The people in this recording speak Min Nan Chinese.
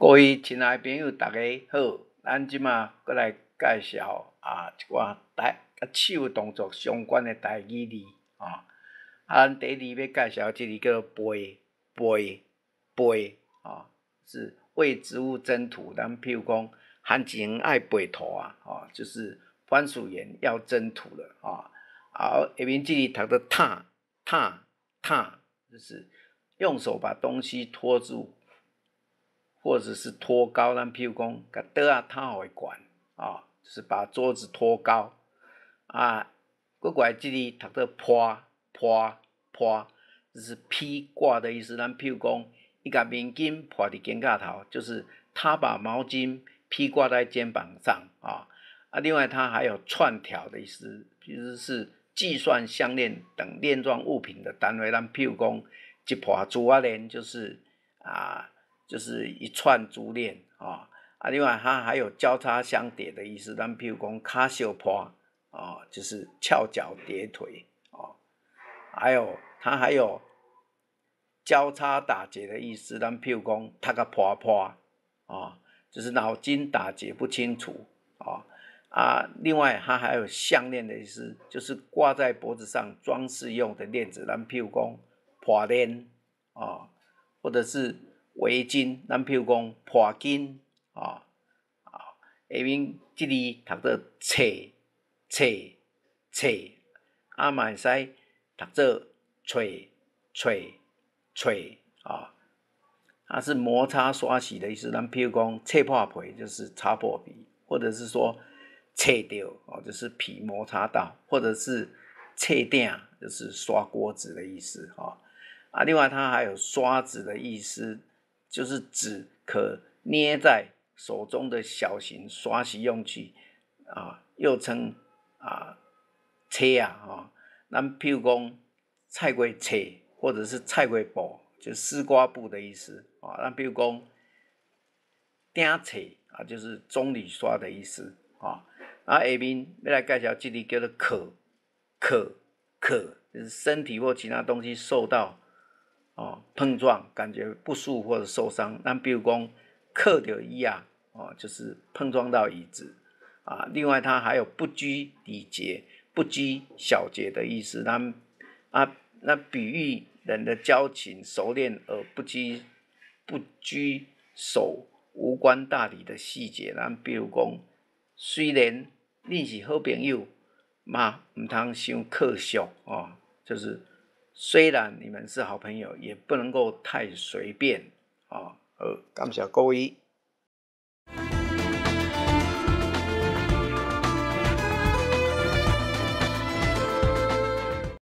各位親愛的朋友，大家好！咱這馬閣來介紹啊一寡台佮手動作相關的台語字啊。啊，咱第一字欲介紹這字叫做撥撥撥啊，是為植物增土。咱譬如講，番薯園愛撥土啊，哦，就是番薯園要增土了啊。好，下面這字讀做敨敨敨，就是用手把東西托住，或者是托高，咱譬如講，共桌仔敨予伊懸，啊，就是把桌子托高。啊，閣過來這字讀做披披披，就是披掛的意思。咱譬如講，伊共面巾披佇肩胛頭，就是他把毛巾披掛在肩膀上啊。啊，另外它還有串條的意思，其實是計算項鏈等鏈狀物品的單位。咱譬如講，一盤珠仔鏈就是啊，就是一串珠鏈啊。啊，另外它還有交叉相疊的意思，咱譬如講跤相伴啊，就是翹腳疊腿啊。還有它還有交叉打結的意思，咱譬如講讀甲破破啊，就是腦筋打結不清楚啊。啊，另外它還有項鏈的意思，就是掛在脖子上裝飾用的鏈子，咱譬如講破鏈啊，或者是圍巾，咱譬如講破巾啊。啊，下面這字讀做冊冊冊，啊嘛會使讀做揣揣揣啊，它是摩擦刷洗的意思。咱譬如講擦破皮，就是擦破皮，或者是說切掉哦，就是皮摩擦到，或者是切鼎，就是刷鍋子的意思啊。啊，另外它還有刷子的意思，就是指可捏在手中的小型刷洗用具啊，又稱啊切啊，吼。咱譬如講菜瓜切，或者是菜瓜布，就絲瓜布的意思啊。咱比如講鼎切啊，就是棕櫚刷的意思啊。啊，下面欲來介紹這字叫做磕磕磕，就是身體或其他東西受到哦碰撞，感覺不舒服或者受傷。咱比如講磕著椅仔，哦，就是碰撞到椅子啊。另外，它還有不拘禮節、不拘小節的意思。咱啊，那比喻人的交情熟練而不拘守無關大禮的細節。咱比如講，雖然恁是好朋友，嘛毋通傷客俗哦。就是雖然你們是好朋友，也不能夠太隨便啊。好，感謝各位。